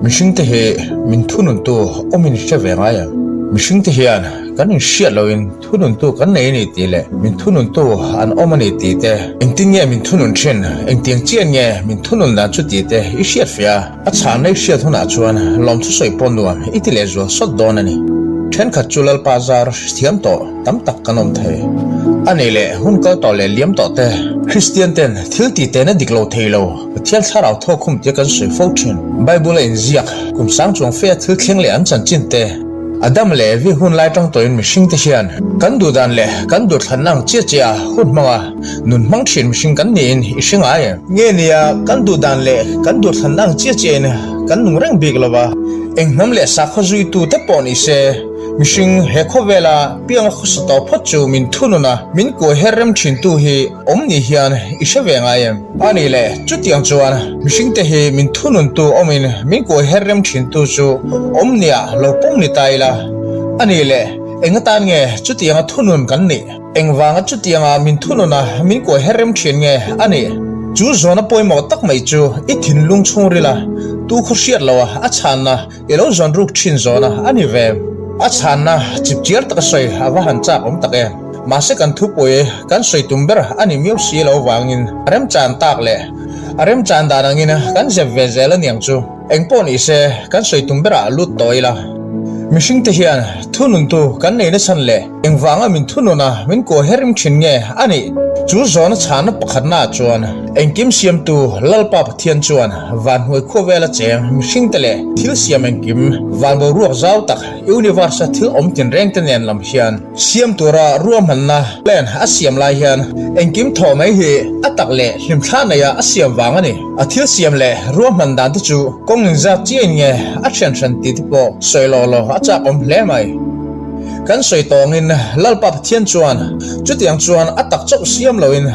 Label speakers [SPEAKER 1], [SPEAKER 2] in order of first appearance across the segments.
[SPEAKER 1] Mihringte hi min thununtu awmin hre ve ngai ang. Mihringte hian kan inhriat loin thununtu kan nei a ni tih leh min thununtu an awm a ni tih te, engtin nge min thunun thin, engtiang chian nge min thunun dan chu tih te i hriat fiah a. A chhahna i hriat hunah chuan lawmthu sawi pawh nuam i ti leh zual sawt dawn a ni. Thenkhat chu Lalpa zar thiam tawh tam tak kan awm thei. A nih leh hun kal tawh leh liam tawh te, Kristian ten thil ti tehna dik lo thei lo, Pathian thlarau thawkkhum tia kan sawi fo thin. Bible a inziak kum sang chuang fea thil thleng leh an chanchin te, Adam leh Evi hun lai tang tawhin mihring te hian kan duhdan leh kan duhthlanna ang chiah chiah a hun hmanga nun hmang thin mihring kan niin i hre ngai em? Nge nia kan duhdan leh kan duhthlanna ang chiah chiahin kan nung reng bik lo va, eng hnam leh sakhaw zuitu te pawh ni se mihring he khawvela pianga khawsa tawh phawt chu min thunun a, min kuai her rem thintu hi awm ni hian i hre ve ngai em? A nih le, chutiang chuan mihringte hi min thununtu awmin min kuai her rem thintu chu awm nia lo pawm ni ta ila. A nih le, eng atan nge chutianga thunun kan nih? Engvanga chutianga min thununa min kuai her rem thin nge a nih? Chu zawna pawimawh tak mai chu i thinlung chhungrila tu khaw hriat loha a chhanna i lo zawn ruk thin zawna a ni ve. A chhanna chipchiar taka sawi a va han chak awm tak em. Mahse kan thupui kan sawi tum ber a ni miau si lo vangin a remchan tak leh a remchan dan angin kan zep ve zel aniang chu. Engpawh ni se kan sawi tum berah lut tawh ila. Mihringte hian thununtu kan nei nachhan leh engvanga min thununa min kuah her im thin nge a nih? Chu zawhna chhanna pakhatnaah chuan engkim siamtu Lalpa Pathian chuan vanhnuai khuavela cheng mihringte leh thil siam engkim van boruak zau tak universe-a thil awm tinrengte nen lam hian Siam tura ruahmanna, plan, a siam lai hian engkim thawh mai hi a tak leh hlimthla neia a siam vang a ni. A thil siam leh ruahman dan te chu kawng inzat chiahin nge a thian hran tih te pawh sawi lawh lawh a chak awm hle mai. Kan sawi tawngin Lalpa Pathian chuan chutiang chuan a tak chauh siam loin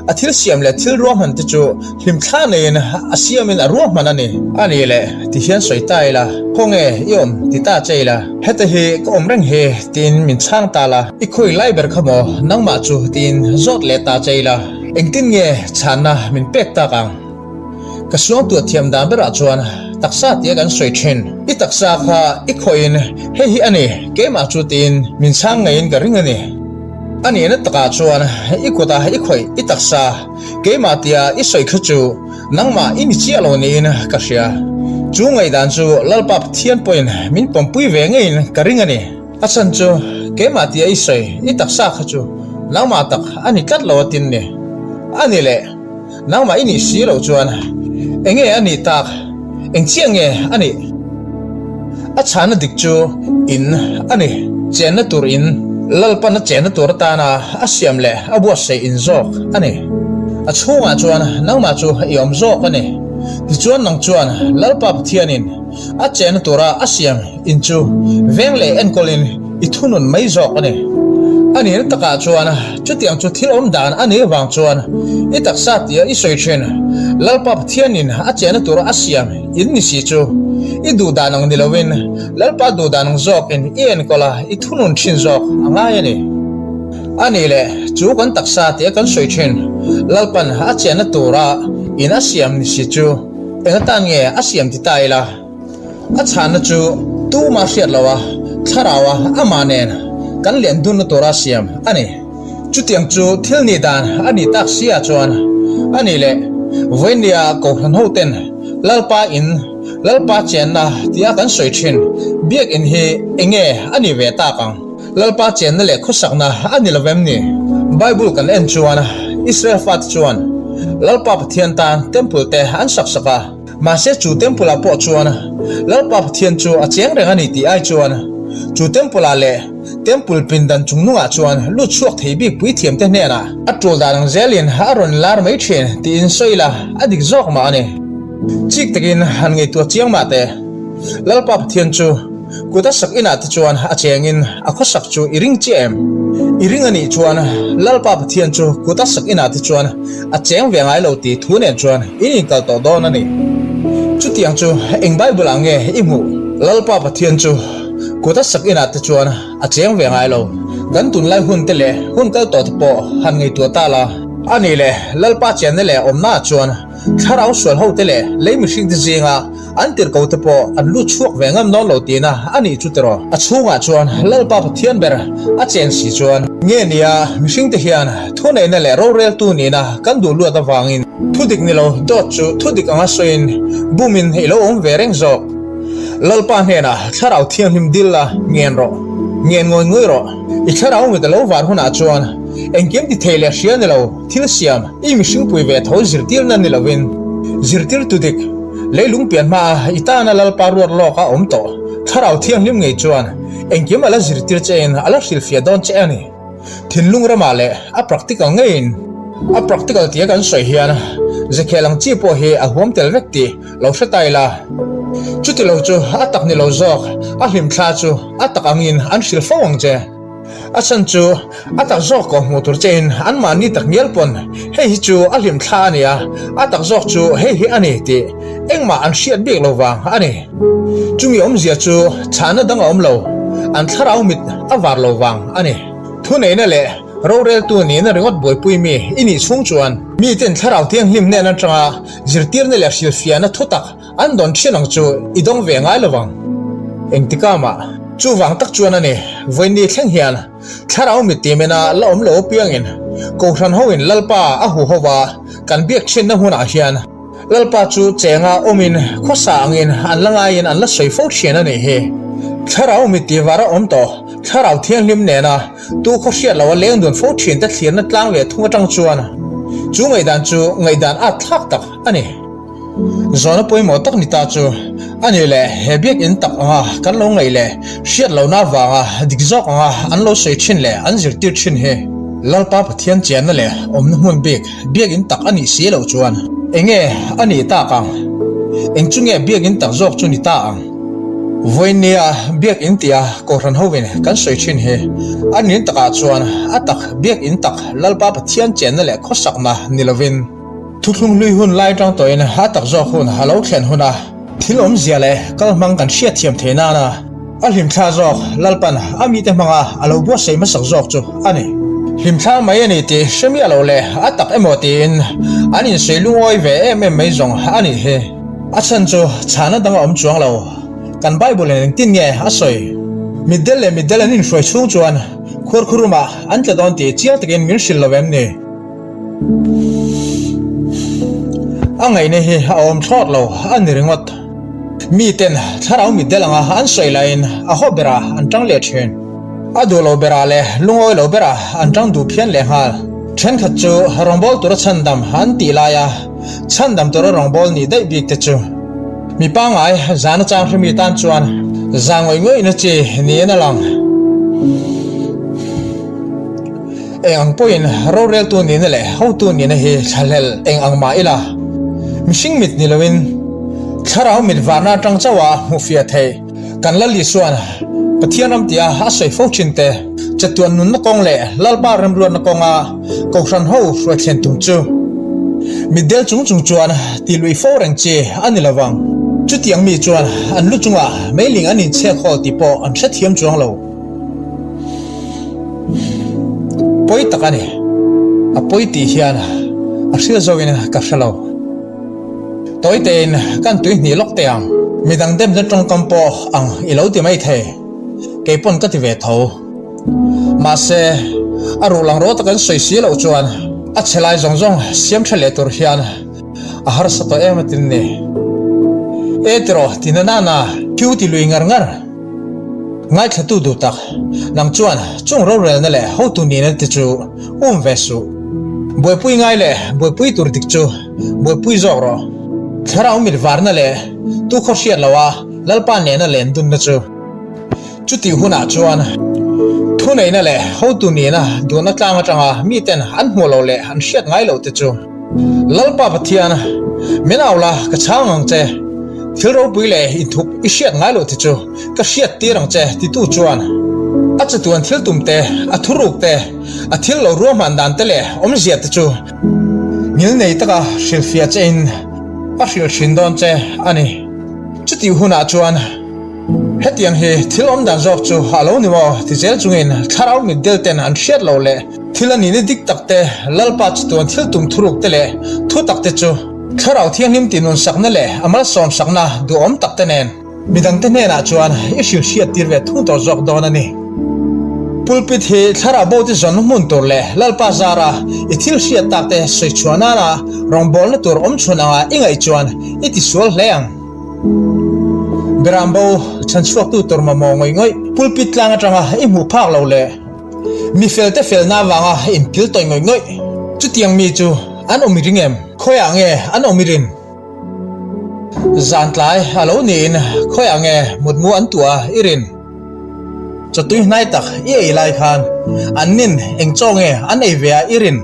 [SPEAKER 1] A thil siam leh thil ruahman te chu hlimthla neiin a siamin a ruahman a ni. A nih leh, ti hian sawi ta ila, Khawnge i awm ti ta che ila, heta hi ka awm reng hi tiin min chhang ta la, i khawi lai ber kha maw nangmah chu tiin zawt leh ta che ila, engtin nge chhanna min pek tak ang? Ka suangtuah thiam dan berah chuan taksa tia kan sawi thin, i taksa kha i khawiin hei hi a ni keimah chu tiin min chhang ngeiin ka ring a ni. A nihna takah chuan i kutah i khawih i taksa keimah tia i sawi kha chu nangmah i ni chiah lo niin ka hria. Chu ngaihdan chu Lalpa Pathian pawhin min pawmpui ve ngeiin ka ring a ni. A chhan chu keimah tia i sawi i taksa kha chu nangmah tak a ni tlat lo a tin ni. A ni leh nangmah i nih si loh chuan enge a nih tak? Eng chiah nge a nih? A chhana dik chu in a ni. Chenna tur in, Lalpan a chenna tur atana a siam leh a buatsaih in zawk a ni. A chhungah chuan nangmah chu i awm zawk a ni. Tichuan nang chuan Lalpa Pathianin a chenna tura a siam in chu veng leh enkawlin i thunun mai zawk a ni. A nihna takah chuan chutiang chu thil awm dan a nih avang chuan i taksa tia i sawi thin. Lalpa Pathianin a chenna tura a siam in ni si chu i duh dan ang ni loin Lalpa duh dan ang zawkin i enkawl a, i thunun thin zawk a ngai a ni. A nih leh chu kan taksa tia kan sawi thin Lalpan a chenna tura in a siam ni si chu eng atan nge a siam ti ta ila? A chhanna chu tuma hriat loh a, thlarau a amah nen kan lian dunna tura siam a ni. Chutiang chu thil nih dan a nih tak si ah chuan a nih leh vawinia Kohhran hoten Lalpa in, Lalpa chenna tia kan sawi thin biakinn hi enge a nih ve tak ang? Lalpa chenna leh khawsakna a ni lovem ni? Bible kan en chuan Israel fate chuan Lalpa Pathian tan temple te an sak sak a. Mahse chu temple ah pawh chuan Lalpa Pathian chu a cheng reng a ni tih ai chuan chu temple ah leh temple pindan chungnungah chuan lut chhuak thei bik puithiam te hnenah a tul dan ang zelin a rawn lar mai thin tiin sawi ila a dik zawk mah a ni. Chik takin han ngaihtuah chiang mah teh. Lalpa Pathian chu Kut a sak inah te chuan a chengin a khawsak chu i ring chiah em? I ring a nih chuan Lalpa Pathian chu kut a sak inah te chuan a cheng ve ngai lo tih thu nen chuan in inkal tawh dawn a ni. Chutiang chu eng Bible ah nge i hmuh? Lalpa Pathian chu kut a sak inah te chuan a cheng ve ngai lo. Kan tunlai hun te leh hun kal tawh te pawh han ngaihtuah ta la. A nih leh Lalpa chenna leh awmnaah chuan thlarau sual ho te leh lei mihring te zinga. an tirhko te pawh an lut chhuak ve ngam dawn lo tihna a nih chu tiraw? A chhungah chuan Lalpa Pathian ber a chen si chuan nge nia mihringte hian thuneihna leh roreltu nihna kan duh luat avangin thudik ni lo dawt chu thudik anga sawiin bumin i lo awm ve reng zawk. Lalpa hnenah thlarau thianghlim dil la ngen rawh, ngen ngawi ngawi rawh. I thlarau mit a lo var hunah chuan engkim ti thei leh hria ni lo thil siam i mihringpui ve tho zirtirna ni lovin zirtirtu dik leilung pian hmaa i tana Lalpa ruat lawk a awm tawh thlarau thianghlim ngei chuan engkim a la zirtir chein a la hrilhfiah dawn che a ni. Thinlung ramah leh a practical ngeiin a practical tia kan sawi hian zekhel ang chi pawh hi a huam tel vek tih lo hre ta ila. Chuti lo chu a tak ni lo zawk, a hlimthla chu a tak angin an hrilh fo ang che. A chhan chu a tak zawk kawh hmuh tur chein anmahni tak ngial pawn hei hi chu a hlimthla a ni a, a tak zawk chu hei hi a ni tih engmah an hriat bik lo vang a ni. Chumi awmzia chu chhahna dang a awm lo, an thlarau mit a var lo vang a ni. Thuneihna leh roreltu nihna ringawt buaipui mi i nih chhung chuan miten thlarau thianghlim hnen atanga zirtirna leh hrilhfiahna thutak an dawn thin ang chu i dawng ve ngai lo vang. Engtikah mah chuvang tak chuan a ni, vawiinni thleng hian thlarau mit timena la awm lo apiangin Kohhran hoin Lalpa a hu hova kan biak thinna hmunah hian Lalpa chu chenga awmin khawsa angin an la ngaiin an la sawi fo thin a nih hi. Thlarau mit ti vara awm tawh Thlarau Thianghlim nena tu khaw hriat loha leng dun fo thin te thlirna tlang leh thung atang chuan chu ngaihdan chu ngaihdan at thlak tak a ni. Zawhna pawimawh tak ni ta chu a ni leh he biakinn tak anga kan lo ngaih leh hriat lohna avanga dik zawk anga an lo sawi thin leh an zirtir thin hi Lalpa Pathian chianna leh awmna hmun bik biakinn tak a nih si loh chuan enge a nih tak ang? Eng chu nge biakinn tak zawk chu ni ta ang? Vawiinnia biakinn tia Kohhran hovin kan sawi thin hi a nin takah chuan a tak biakinn tak Lalpa Pathian chenna leh khawsakna ni lovin Thuthlung hlui hun lai tang tawhin a tak zawk hun a lo thlen huna thil awmzia leh kalhmang kan hriatthiam theih nana a hlimthla zawk Lalpan a mite hmanga a lo buatsaih hmasak zawk chu a ni. Hlimthla mai a ni tih hre miah lo leh a tak emaw tiin an insawi lungawi ve em em mai zawng a nih hi. A chhan chu chhahna dang a awm chuang lo. Kan Bible in engtin nge a sawi? Mitdel leh mitdel an inhruai chhung chuan khuarkhurumah an tla dawn tih chiang takin min hrilh lo em ni? A ngaihna hi a awm thlawt lo a ni ringawt. Miten thlarau mitdel anga an sawi laiin a haw berah an tang leh thin. A duh lo berah leh lungawi lo berah an tang duh phian leh nghal. Thenkhat chu rawngbâwl tura chhandam an tih laia chhandam tura rawngbâwl nih daih bik te chu mi pangngai zana chang hremi tan chuan za ngawih ngawihna chi niin a lang. Eng ang pawhin roreltu nihna leh hotu nihna hi thlahlel eng ang mah ila, mihring mit ni loin thlarau mit varna atang chauha hmuhfiah theih kan Lal Isuan Pathian ram tia a sawi fo thin te, chatuan nunna kawng leh Lalpa remruatna kawnga Kohhran ho hruaithlen tum chu mitdel chung chung chuan ti lui fo reng chi a ni lovang. Chutiang mi chuan an lu chungah meiling an inchhek hawl tih pawh an hrethiam chuang lo. Pawi tak a ni. A pawi tih hian a hria zawkin ka hre lo. Tawi tein kan tui hnih lawk teh ang. Midang demna tawngkam pawh ang i lo ti mai thei. Kei pawn ka ti ve tho. Mahse, a ruh lang rawt a kan sawi si loh chuan a chhe lai zawng zawng siam tha leh tur hian a harsa tawh em atin ni. E tiraw ti na nana khiu ti lui ngar ngar. Ngaithlatu duh tak, nang chuan chung rorelna leh hotu nihna te chu um ve suh. Buaipui ngai leh buaipui tur dik chu buaipui zawk rawh. Thlarau mit varna leh tu khaw hriat loha Lalpa nena len dunna chu. Chutih hunah chuan thuneihna leh hotu nihna duhna tlang atanga miten an hmuh loh leh an hriat ngai loh te chu. Lalpa Pathian, min au la, ka chhang ang che. Thil ropui leh inthup i hriat ngai loh te chu ka hriat tir ang che titu chuan a chatuan thil tum te, a thuruk te, a thil lo ruahman dan te leh awmzia te chu ngilnei taka hrilhfiah che in a hrilh thin dawn che a ni. Chutih hunah chuan hetiang hi thil awmdan zawk chu a lo ni maw ti zel chungin thlarau mitdel ten an hriat loh leh Thil a nihna dik tak te, Lalpa chatuan thil tum thuruk te leh thu tak te chu. Thlarau Thianghlim tihnun sakna leh a malsawm sakna duhawm tak te nen midangte hnenah chuan i hrilh hriat tir ve thung tawh zawk dawn a ni. Pulpit hi thlarau bo te zawn hmun tur leh Lalpa zara i thil hriat tak te sawi chhuah nana rawngbawlna tur awm chhun anga i ngaih chuan i tisual hle ang. Beram bo chhanchhuaktu tur mamawh ngawih ngawih pulpit tlang atanga i hmuh phak lo leh mi felte felna avanga inpil tawih ngawih ngawih chutiang mi chu an awm i ring em? Khawiah nge an awm i rin? Zan tlai a lo niin khawiah nge mutmu an tuah i rin? Chawtui hnai tak i ei lai khan an nin eng chaw nge an ei ve a i rin?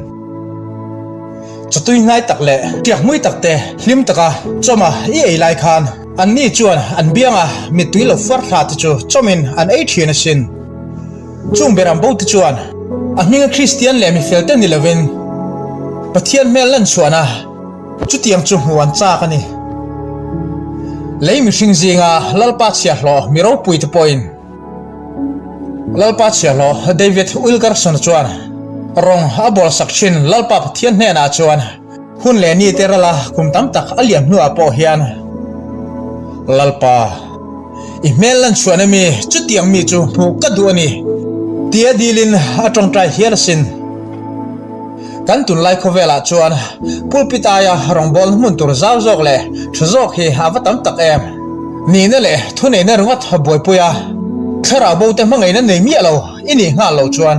[SPEAKER 1] Chawtui hnai tak leh tiak hmui tak te hlim taka chawma i ei lai khan an ni chuan an bianga mittui lo far thla te chu chawmin an ei thin asin. Chung beram bo te chuan a hminga Kristian leh mifel te ni lovin Pathian hmel lan chhuahna chutiang chu hmuh an chak a ni. Lei mihring zinga Lalpa chhiahhlawh mi ropui te pawhin Lalpa chhiahhlawh David Wilkerson chuan rawng a bawlsak thin Lalpa Pathian hnenah chuan hun leh ni te rala kum tam tak a liam hnuah pawh hian Lalpa i hmel lan chhuan emi chutiang mi chu hmuh ka duh a ni tia dilin a tawngtai hial asin. Kan tunlai khawvelah chuan pulpit aia rawngbawlna hmun tur zau zawk leh tha zawk hi a va tam tak em. Nihna leh thuneihna ringawt buaipui a, thlarau bo te hmangaihna nei miah lo i nih nghal loh chuan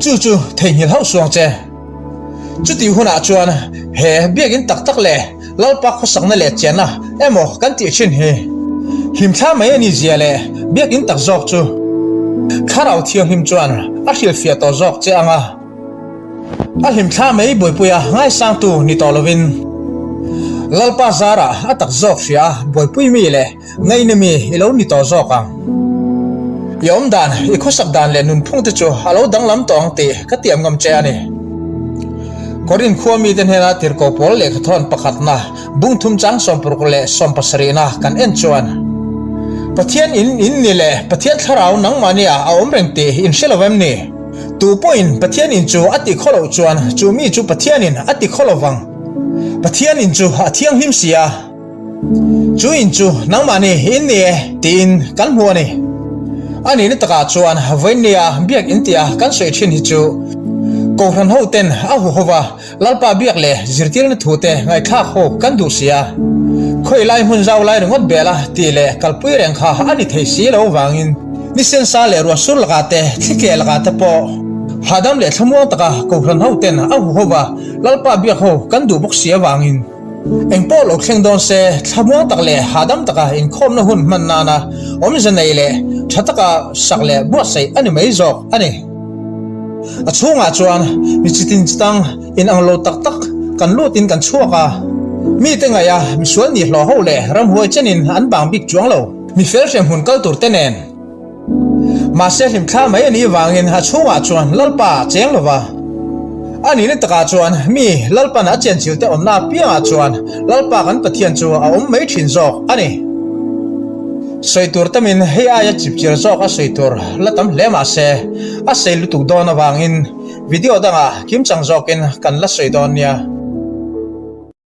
[SPEAKER 1] chu chu theihnghilh hauh suang che. Chutih hunah chuan he biakin tak tak leh Lalpa khawsakna leh chianna emaw kan tih thin hi hlimthla mai a ni zia leh biakin tak zawk chu Thlarau Thianghlim chuan a hrilhfiah tawh zawk che ang a, a hlimthla mai buaipuia ngaisangtu ni tawh lovin Lalpa zarah a tak zawk hria a buaipui mi leh Ngaihna mi i lo ni tawh zawk ang. I awm dan, i khawsak dan leh nunphung te chu a lo danglam tawh ang tih ka tiam ngam che a ni. Korinth khua mite hnena tirhkoh pawl lehkhathawn pakhatna bungthum chang sawmparuk leh sawmpasarihna kan en chuan, Pathian in in ni leh Pathian thlarau nangmahni ah a awm reng tih in hre lo em ni? Tu pawhin Pathian in chu a ti khaw loh chuan chu mi chu Pathianin a ti khaw lo vang. Pathian in chu a thianghlim si a. Chu in chu nangmahni in ni e tiin kan hmu a ni. A nihna takah chuan vawiinnia biak in tia kan sawi thin hi chu Kohhran ho ten a hu hova Lalpa biak leh zirtirna thu te ngaihthlak ho kan duh si a. Khawi lai hmun zau lai ringawt bel a tih leh kalpui reng kha a ni thei si lo vangin ni sensa leh ruah sur lakah te thli tleh lakah te pawh hahdam leh thlamuang taka Kohhran ho ten a hu hova Lalpa biak ho kan duh bawk si avangin Eng pawh lo thleng dawn se, thlamuang tak leh hahdam taka inkhawmna hun hman nana awmze nei leh tha taka sak leh buatsaih a ni mai zawk a ni. A chhungah chuan mi chitin chitang inang lo tak tak kan lutin kan chhuak a, mite ngaih a misual nihlawh ho leh ramhuai chenin an bang bik chuang lo. Mi fel hremhmun kal tur te nen. Mahse hlimthla mai a nih vangin a chhungah chuan Lalpa a cheng lo va. A nihna takah chuan mi Lalpan a chenchil te awmna apiangah chuan Lalpa kan Pathian chu a awm mai thin zawk a ni. Sawi tur tamin hei aia chipchir zawk a sawi tur la tam hle mahse a sei lutuk dawn avangin video dangah kimchang zawkin kan la sawi dawn nia.